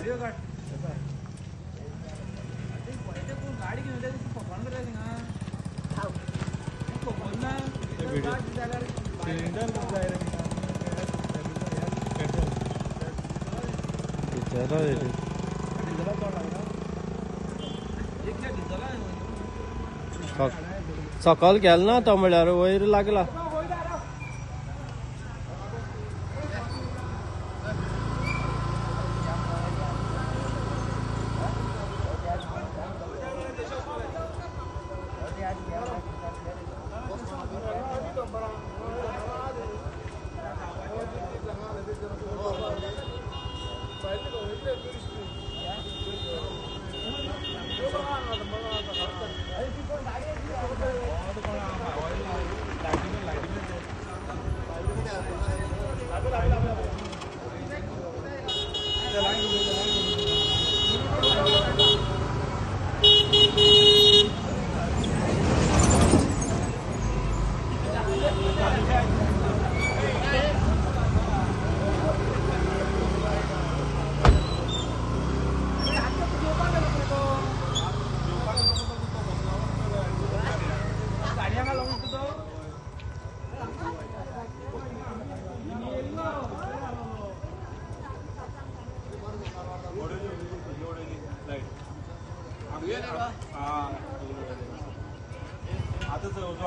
Video काढ. गाडी घेऊन कोण करता थिंगा खबर ना. सिलिंडर जाय रे. डिझेला चड लागना. डिझेला सकल गेल ना तो म्हळ्यार वयर लागला.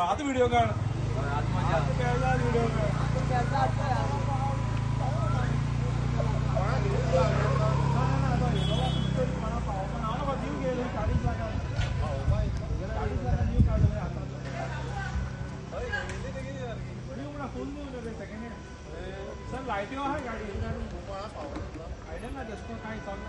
आता व्हिडिओ काढ. व्हिडिओ काढ. सर लायटी आहा गाडी आयडिया ना जसं काय चालू.